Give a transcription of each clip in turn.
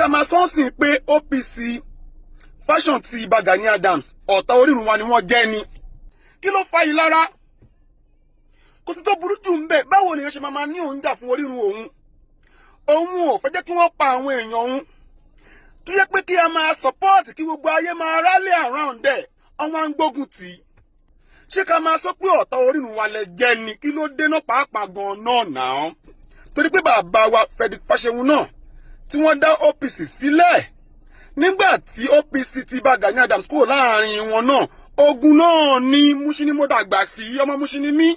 Ká máa sọ́ọ̀sìn pé OPC faction ti Ìbà Gani Adams, ọ̀tá orírun wa ni wọ́n jẹ́ ni? Kí ló fa yìí lára? Kò sí tó burú jù ń bẹ̀. Báwo lèèyàn ṣe máa ní òun jà fún orírun òun, òun ò fẹ́ jẹ́ kí wọ́n pa àwọn èèyàn òun, tó yẹ pé kí a máa support, kí gbogbo ayé máa rally around ẹ̀, ọwọ́n á ń gbógun tì í? Ṣé ká máa sọ pé ọ̀tá orírun wa lẹ jẹ́ ni? Kí ló dé náà pàápàá gan-an náà náà? Torí pé bàbá wa Frederick Fáṣẹ̀hùn náà tí wọ́n dá OPC sílẹ̀, nígbà tí OPC ti bá Gani Adams kúrò láàrin wọn náà, ogun náà ní Mushin ni mo dàgbà sí, ọmọ Mushin ni mí.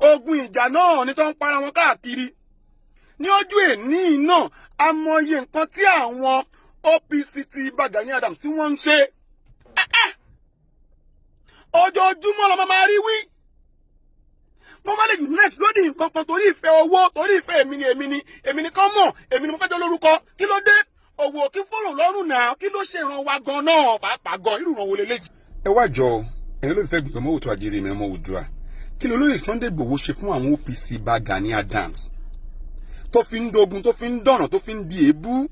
Ogun ìjà náà ní tó ń para wọn káàkiri ní ojú èní náà. Amọye nǹkan tí àwọn OPC ti bá Gani Adams tí wọ́n ń ṣe ojoojúmọ́ lọ́mọ máa rí wí. Wọ́n má lè unite lórí nǹkan kan torí ìfẹ́ owó, torí ìfẹ́ èmi ni, èmi ni, èmi ni kán mọ̀, èmi ni mo fẹ́ jọ lórúkọ. Kí ló dé? Òwò kí fòrò lọ́rùn náà. Kí ló ṣe ìran wa gan náà pàápàá gan? Irú ìran wo leléyìí? Ẹ wá jọ, ẹ̀yin olólùfẹ́ gbìyànjú mọ́ òtún àjírí mi, ọmọ Oòduà, kí ló lóye Sunday Igboho ṣe fún àwọn OPC bá Gani Adams tó fi ń dogun, tó fi ń dọ̀nà, tó fi ń di èébú?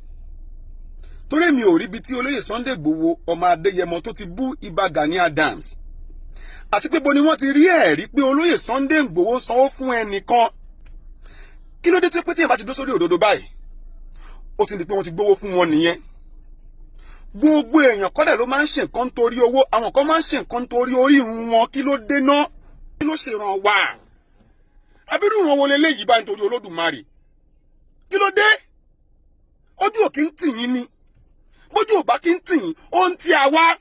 Torí mi ò rí ibi tí olóyè Sunday Igboho ọmọ Adéyẹmọ tó ti bú Ìbà Gani Adams, àti pé bo ni wọ́n ti rí ẹ̀rí pé olóyè Sunday Igboho sanwó fún ẹnìkan? Kí ló dé tó pé tí èèyàn bá ti dó sórí òdodo báyìí, ó ti di pé wọ́n ti gbowó fún wọn nìyẹn? Gbogbo èèyàn kọ́dẹ̀ ló máa ń ṣe nǹkan torí owó. Àwọn kan máa ń ṣe nǹkan torí orírun wọn. Kí ló dé náà? Kí ló ṣèràn wá? Abirú ìran wo leléyìí bá nítorí Olódùmarè? Kí ló dé? Ojú ò kí ń tì yín ni? Bójú ò bá kí ń tì yín, ó ń ti àwa.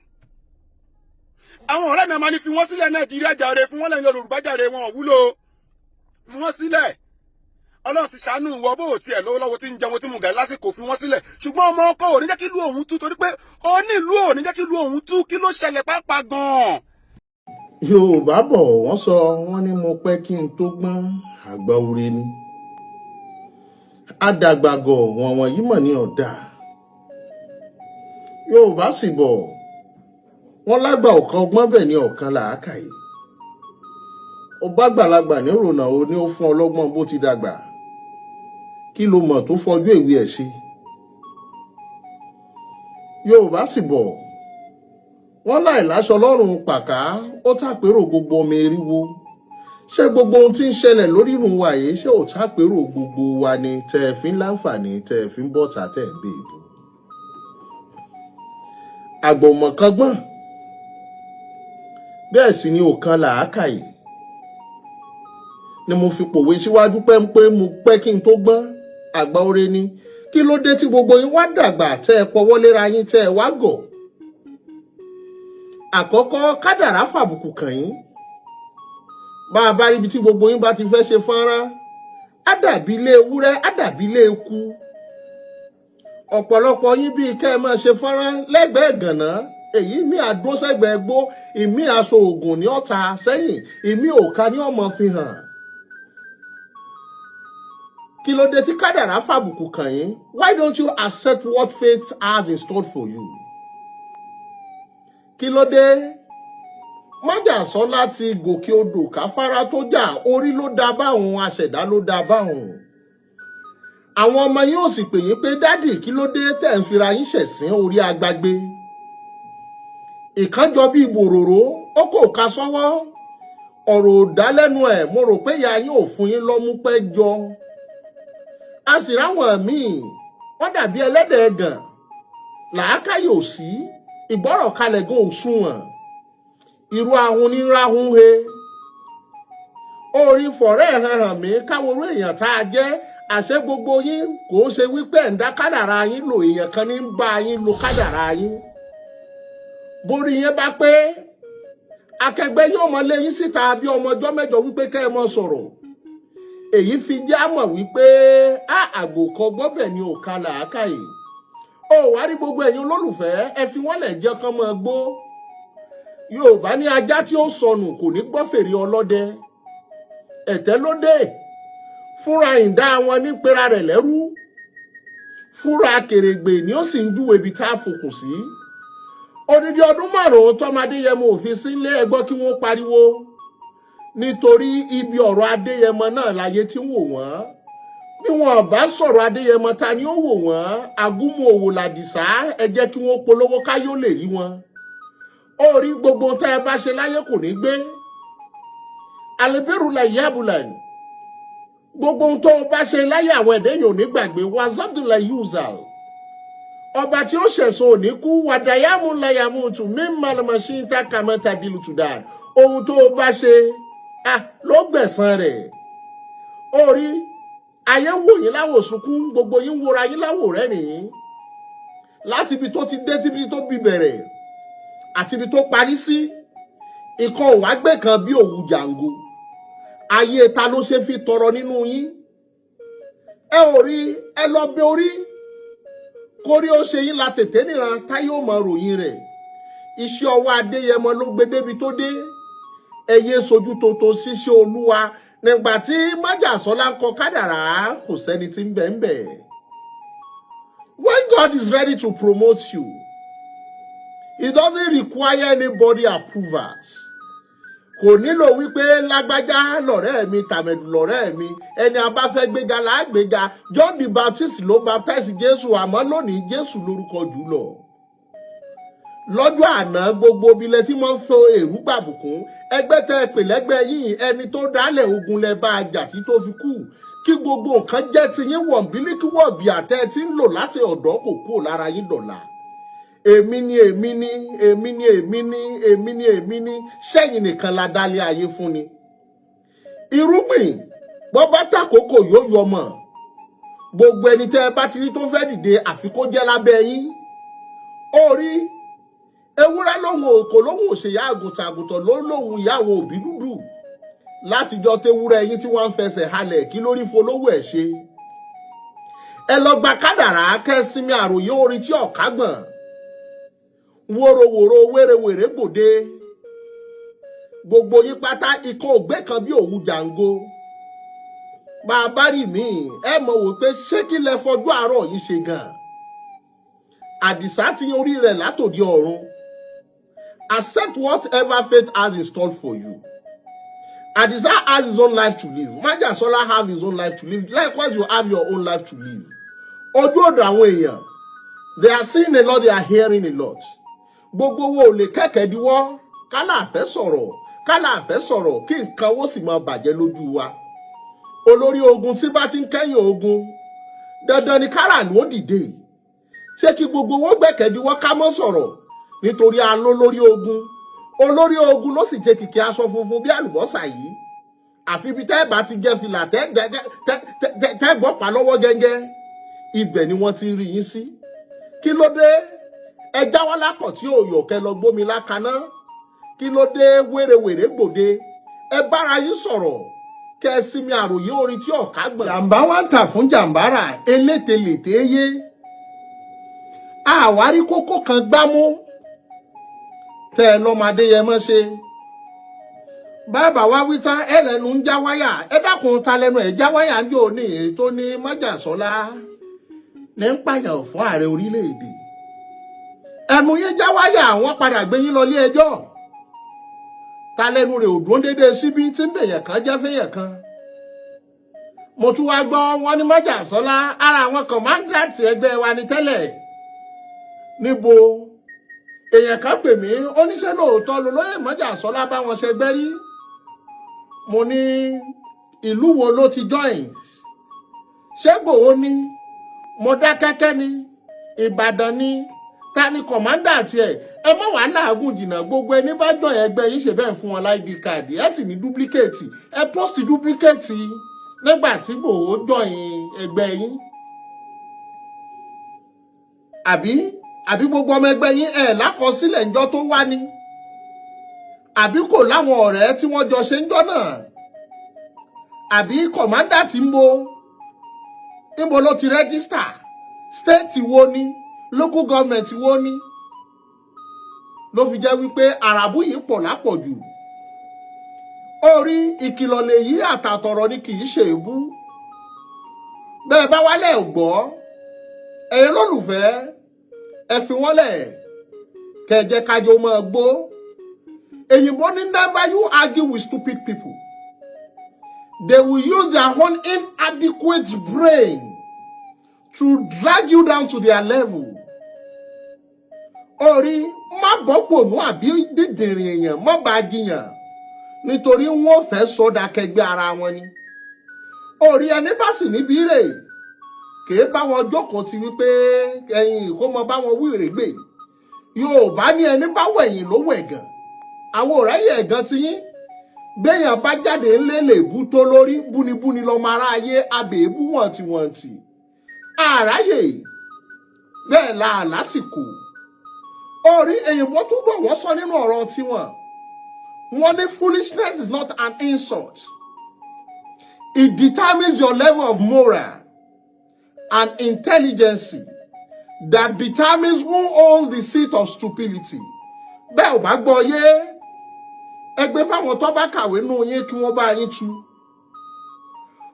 Àwọn ọ̀rẹ́ mi máa ní fi wọ́n sílẹ̀ Nàìjíríà jàre, fún wọn lẹ́yìn Yorùbá jàre, wọn ò wúlò, fi wọ́n sílẹ̀. Ọlọ́run ti ṣàánú wọ bó tiẹ̀ lówó lọ́wọ́ tí ń jẹun tí mo gà lásìkò, fi wọ́n sílẹ̀. Ṣùgbọ́n ọmọ ọkọ ò ní jẹ́ kí ìlú òun tú, torí pé ó ní ìlú ò ní jẹ́ kí ìlú òun tú. Kí ló ṣẹlẹ̀ pàápàá gan-an? Yorùbá bọ̀, wọ́n sọ, wọ́n ní mo pẹ́ kí n tó gbọ́n, àgbà oore ni. Adàgbàgọ̀ wọ̀n wọ̀nyí mọ̀ ní ọ̀dà. Yorùbá sì bọ̀, wọ́n lágbà ọ̀kan ọgbọ́n bẹ̀ ní ọ̀kan làákàyè. Ó bá gbàlagbà ní rònà, ó ní ó fún ọlọ́gbọ́n bó ti dàgbà. Kí ló mọ̀ tó fọjú èwe ẹ̀ ṣe? Yorùbá sì bọ̀, wọ́n láì láṣọ lọ́rùn pàká, ó tàpérò gbogbo ọmọ eriwo. Ṣé gbogbo ohun tí ń ṣẹlẹ̀ lórí ìrùn wa yìí, ṣé ò tàpérò gbogbo wa ni tẹ́ ẹ fi ń láǹfààní, tẹ́ ẹ fi ń bọ̀tà, tẹ́ ẹ ń bèèbù? Àgbọ̀mọ̀kangbọ́n bẹ́ẹ̀ sì ni òkan làákàyè ni mo fi pòwe síwájú pé pé mo pẹ́ kí n tó gbọ́n, àgbà oore ni. Kí ló dé tí gbogbo yín wá dàgbà, tẹ́ ẹ pọwọ́ léra yín, tẹ́ ẹ wá gọ̀? Àkọ́kọ́, kádàrá fàbùkù kàn yín. Bá a bá ríbi tí gbogbo yín bá ti fẹ́ ṣe fọ́nrán, á dàbí ilé ewúrẹ́, á dàbí ilé eku. Ọ̀pọ̀lọpọ̀ yín, bíi kẹ́ ẹ máa ṣe fọ́nrán lẹ́gbẹ̀ẹ́ gànà, èyí mi àdósẹ́gbẹ̀ẹ́ gbó, ìmí aṣọ ògùn ní ọ̀tá sẹ́yìn, ìmí òka ní ọmọ fi hàn. Kí ló dé tí kádàrá fàbùkù kàn yín? Why don't you accept what fate has in store for you? Kí ló dé? Májàsọ́lá ti gòkè odò káfárá tó jà, orí ló dá báwọn, aṣẹ̀dá ló dá báwọn. Àwọn ọmọ yóò sì pè yín pé, "Daddy, kí ló dé tẹ̀ ń fira yín ṣẹ̀sín orí agbágbé?" Ìkànjọ bíi bòròró, ó kò ka sọ́wọ́, ọ̀rọ̀ ò dá lẹ́nu ẹ̀. Mo rò pé ìyá yín ò fún yín lọ́mú pẹ́ jọ. A sì ráwọn míì, wọ́n dàbí ẹlẹ́dẹ̀ ẹ̀gàn, làákàyè ò sí, ìgbọ́rọ̀ kalẹ̀ gan ò sunwọ̀n. Irú ahun ní ráhùn he orí fọ̀rẹ́ ẹ̀ hàn mí káwọn orú èèyàn tá a jẹ́. Àṣẹ gbogbo yín kò ń ṣe wípé ẹ̀ ń dá kádàrá yín lò, èèyàn kan ní ń bá yín lo kádàrá yín. Borí yẹn bá pé akẹgbẹ́ yóò mọ lé yín síta bí ọmọ ọjọ́ mẹ́jọ wípé kẹ́ ẹ mọ sọ̀rọ̀. Èyí fi já mọ̀ wípé a àgbò kan gbọ́bẹ̀ ni ò ka làákàyè. Ó wá rí gbogbo ẹ̀yin olólùfẹ́, ẹ fi wọ́n lẹ̀ jẹ́ kán máa gbó. Yorùbá ní ajá tí ó sọnù kò ní gbọ́ fèrè ọlọ́dẹ. Ẹ̀tẹ́ ló dé fúnra ìdá wọn ní pera rẹ̀ lẹ́rú, fúnra kèrègbè ni ó sì ń júwe ibi tá a fòkùn sí. Odidi ọdún 5 tọ́mọ Adéyẹmọ òfin sílé ẹgbọ́ kí wọ́n pariwo, nítorí ibi ọ̀rọ̀ Adéyẹmọ náà láyé tí ń wò wọ́n. Bí wọn bá sọ̀rọ̀ Adéyẹmọ, ta ni ó wò wọ́n? Agúnmu òwò làdìsá. Ẹ jẹ́ kí wọ́n polówó káyó lè rí wọn. Ó rí gbogbo tẹ́ ẹ bá ṣe láyé, kò ní gbé àlebèrú la yábùlà. Gbogbo ohun tó o bá ṣe láyé, àwọn ẹ̀dẹ́ yìí ò ní gbàgbé. Wazabdula yuzal, ọba tí ó ṣẹ̀sùn ò ní kú. Wàdàyàmú layamutu mímàlùmọ̀ṣí tákàmọ́ta dìlùtùdà. Ohun tó o bá ṣe, ah, ló gbẹ̀san rẹ̀. Ó rí ayé ń wò yín láwò sunkún, gbogbo yín ń wora yín láwò rẹ́rìn-ín. Láti ibi tó ti dé tíbi tó bí bẹ̀rẹ̀ àti ibi tó parí sí, ìkan ò wá gbé kan bí òwú jàǹgó. Ayé ta ló ṣe fi tọrọ nínú yín? Ẹ ò rí, ẹ lọ bẹ orí kórí ó ṣe yín la tètè níran táyé ò mọ ròyìn rẹ̀. Iṣẹ́ ọwọ́ Adéyẹmọ ló gbé débi tó dé. Ẹ yé sojú toto ṣíṣe Olúwa. Nígbà tí Májàsọ́lá ń kọ kádàrá, kò sẹ́ni tí ń bẹ̀ ń bẹ̀. When God is ready to promote you, it doesn't require anybody approvals. Kò nílò wípé lágbájá lọ̀rẹ́ mi, tàmẹ̀dù lọ̀rẹ́ mi. Ẹni a bá fẹ́ gbéga là á gbéga. John the Baptist ló baptize Jésù, àmọ́ lónìí, Jésù lórúkọ jù lọ. Lọ́jọ́ àná, gbogbo ibilẹ̀ tí wọ́n ń fọ èrú gbàbùkún ẹgbẹ́ tẹ́ ẹ pè lẹ́gbẹ́ yìí, ẹni tó dálẹ̀ ogun lẹ bá a jà tí tó fi kú. Kí gbogbo nǹkan jẹ́ ti yín, wọ̀nbílíkì wọ̀bì àtẹ tí ń lò láti ọ̀dọ́ kò kúrò lára yín dọ̀la. Èmi ni, èmi ni, èmi ni, èmi ni, èmi ni, èmi ni. Sẹ́yìn nìkan la dálé ayé fún ni. Irúgbìn bọ́ bá tàkókò, yóò yọ mọ̀. Gbogbo ẹni tẹ́ ẹ bá ti rí tó fẹ́ dìde, àfi kó jẹ́ lábẹ́ yín. Ó rí ewúrẹ́ lóhun òkò lóhun òṣèyá àgùntàn, àgùntàn ló lóhun ìyá àwọn òbí dúdú. Látijọ́ tewúrẹ́ yín tí wọ́n ń fẹsẹ̀ halẹ̀, kí lórí folówó ẹ̀ ṣe? Ẹ lọ gba kádàrá, kẹ́ sinmi àròyé orin tí ọ̀ká gbọ̀n wòròwòrò wérewère gbòde. Gbogbo yín pátá, ikọ̀ ògbé kan bí òwú jàǹgo. Bá a bá rí míì, ẹ mọ̀ wò pé ṣé kí lẹ fọjú àárọ̀ yìí ṣe gan. Àdìsá ti yan orí rẹ̀ látòdì ọ̀run. Accept whatever fate has in store for you. Àdìsá has his own life to live. Májàsọ́lá have his own life to live. Likewise, you have your own life to live. Ojú ọ̀dọ̀ àwọn èèyàn, they are seeing a lot, they are hearing a lot. Gbogbo wo ò lè kẹ́kẹ̀ẹ́ diwọ́ kálá àfẹ́ sọ̀rọ̀, kálá àfẹ́ sọ̀rọ̀, kí nǹkan ó sì máa bàjẹ́ lójú wa. Olórí ogun tí bá ti ń kẹ́yìn ogun, dandan ni káràlú ó dìde. Ṣé kí gbogbo owó gbẹ̀kẹ́díwọ́ ká mọ́ sọ̀rọ̀ nítorí aló lórí ogun? Olórí ogun ló sì jẹ́ kìkì aṣọ funfun bí àlùbọ́sà yìí. Àfi ibi tẹ́ ẹ bá ti jẹ́ fìlà tẹ́ gbọ́ pa lọ́wọ́ gẹ́gẹ́, ibẹ̀ ni wọ́n ti rí yín sí. Kí ló dé? Ẹ jáwọ́ lápọ̀ tí ò yọ̀, kẹ́ lọ gbómi lákaná. Kí ló dé? Wérewère gbòde. Ẹ bára yín sọ̀rọ̀, kẹ́ ẹ sinmi àròyé orin tí ọ̀ká gbọ̀n. Jàǹbá wá ń tà fún jàǹbára elételèté yé. Àwárí kókó kan gbámú tẹ́ ẹ lọ́mọdé yẹn mọ́ ṣe. Bàbá wa wí tán, ẹ lẹ́nu ń já wáyà. Ẹ dákun, ta lẹ́nu ẹ̀ já wáyà ń jò ní èyí tó ní Májàsọ́lá ní ń pààyàn fún ààrẹ orílẹ̀-èdè? Ẹnu yín já wáyà, wọ́n padà gbé yín lọ ilé ẹjọ́. Ta lẹ́nu rẹ̀ ò dún déédéé síbí tí ń bèèyàn kan jẹ́ fẹ́yàn kan? Mo tún wá gbọ́ wọn ní Májàsọ́lá, ara àwọn commandant ẹgbẹ́ wa ní tẹ́lẹ̀. Níbo? Èèyàn kan pè mí, oníṣẹ́ lóòótọ́ lolóyè Májàsọ́lá bá wọn ṣẹgbẹ́ rí. Mo ní ìlú wo ló ti join? Ṣé Gbòho ni? Mọdákẹ́kẹ́ ni? Ìbàdàn ni? Ta ni commander tiẹ̀? Ẹ mọ̀ wàá làágùn jìnnà. Gbogbo ẹni bá jọ ẹgbẹ́ yín ṣe bẹ́ẹ̀ fún wọn ID card, ẹ sì ní duplicate. Ẹ post duplicate nígbà tí Gbòho join ẹgbẹ́ yín. Àbí gbogbo ọmọ ẹgbẹ́ yín ẹ̀ lákọsílẹ̀ ńjọ́ tó wá ni? Àbí kò láwọn ọ̀rẹ́ tí wọ́n jọ ṣe ń jọ́ náà? Àbí commander tí ń bo níbo ló ti register? State wo ni? Local government wo ni? Ló fi jẹ́ wípé àràbù yìí pọ̀ lápọ̀jù. Orí ìkìlọ̀ lèyí àtàtọ̀rọ̀ ni, kì í ṣe èébú. Bẹ́ẹ̀ bá wálẹ̀ gbọ́, ẹ̀yin lólùfẹ́, ẹ fi wọ́n lẹ̀ kẹ̀jẹ́ kájọ máa gbó. Èyìnbó ní, "Never you argue with stupid people." They will use their own inadequate brain to drag you down to their level. Orí má bọ́pònú àbí dídìrín èèyàn, má bá jiyàn, nítorí wọ́n fẹ́ sọ́dà kẹgbẹ́ ara wọn ni. Orí ẹni bá sì níbi rè kèé bá wọn jókòó ti wípé ẹyin kó mọ bá wọn wí règbè. Yorùbá ní ẹni bá wẹ̀yìn ló wẹ̀gàn. Àwọn ọ̀rẹ́ ẹ̀gàn ti yín. Béèyàn bá jáde ńlé lè bú tó lórí búnibúni lọmọ aráyé abèébú wọ̀ntìwọ̀ntì. Àráyè bẹ́ẹ̀ la lásìkò. Orí èyìnbó túbọ̀ wọ́n sọ nínú ọ̀rọ̀ tiwọn. Wọ́n ní foolishness is not an insult. It determines your level of moral and intelligence that determines who owns the seat of stupidity. Bẹ́ẹ̀ ò bá gbọ́ yé, ẹgbẹ́ fáwọn tó bá kàwé nù yín kí wọ́n bá yín tú.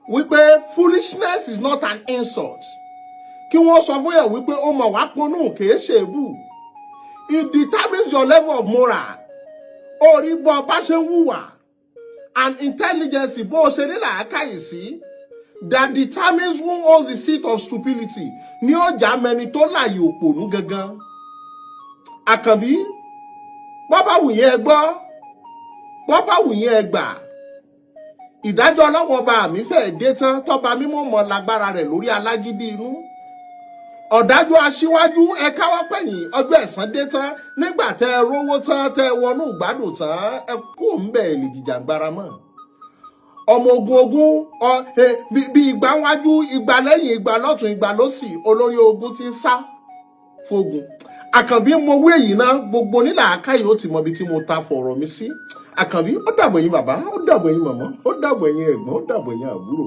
Wípé foolishness is not an insult. Kí wọ́n sọ fún yàn wípé ó mọ̀ wá ponú kìí ṣe èbù. It determines your level of moral. Orí bọ́ bá ṣe ń hùwà and intelligence, bó o ṣe ní làákàyè sí, that determines who owns the seat of stupidity ní ọjà mẹni tó láàyè òpònú gangan. Àkànbí, bọ́ bá wù yín ẹ gbọ́, bọ́ bá wù yín ẹ gbà. Ìdájọ́ ọlọ́wọ́ ọba mi fẹ́ẹ́ dé tán, tọ́ba mímọ́ mọ́ lágbára rẹ̀ lórí alágídí inú. Ọ̀dájú aṣíwájú, ẹ káwọ́ pẹ̀yìn, ọjọ́ ẹ̀san dé tán. Nígbà tẹ́ ẹ rówó tán, tẹ́ ẹ wọnú ìgbádùn tán, ẹ kú ń bẹ̀ lè jìjàgbara mọ́. Ọmọ ogun ogun bí igba wájú, igba lẹ́yìn, igba lọ́tún, igba lósì, olórí ogun ti ń sá fogun. Àkànbí, mo wí èyí náà, gbogbo onílàákàyè ó ti mọ ibi tí mo ta fọ̀rọ̀ mi sí. Àkànbí, ó dàbọ̀ yín bàbá, ó dàbọ̀ yín màmá, ó dàbọ̀ yín ẹ̀gbọ́n, ó dàbọ̀ yín àbúrò.